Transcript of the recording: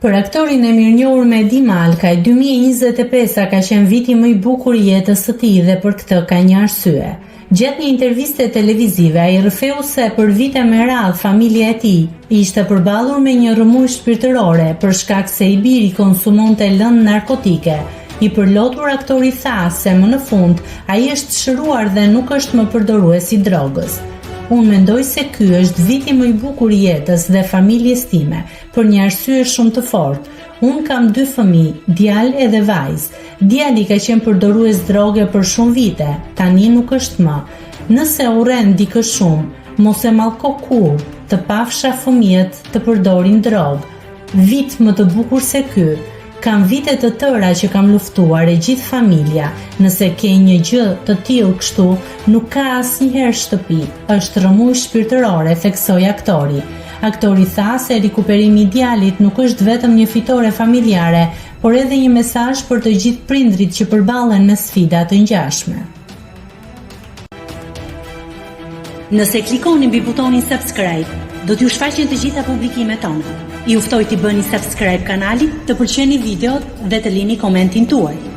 Për aktorin e mirënjohur Mehdi Malkaj, 2025 ka qenë viti më i bukur i jetës së tij dhe për këtë ka një arsye. Gjatë një interviste televizive, ai rrëfeu se për vite me radhë familja e tij ishte përballur me një rrëmujë shpirtërore për shkak se i biri konsumonte lëndë narkotike. I përlotur aktori tha se më në fund ai është shëruar dhe nuk është më përdorues i drogës. Unë mendoj se ky është viti më i bukur i jetës dhe familjes time, për një arsye shumë të fortë. Unë kam dy fëmijë, djalë edhe vajzë. Djali ka qenë përdorues droge për shumë vite, tani nuk është më. Nëse urren dikë shumë, mos e mallko kurrë, të pafsha fëmijët të përdorin drogë. Vit më të bukur se ky, Kam vite të tëra që kam luftuar e gjithë familja, nëse ke një gjë të tillë kështu, nuk ka asnjëherë shtëpi, është rrëmujë shpirtërore, theksoi aktori. Aktori tha se rikuperimi i djalit nuk është vetëm një fitore familjare, por edhe një mesazh për të gjithë prindërit që përballen me sfida të ngjashme. Nëse klikoni mbi butonin subscribe, do t'ju shfaqen të gjitha publikimet tona. Ju ftoj t'i bëni subscribe kanalit, të pëlqeni videot dhe të lini komentin tuaj.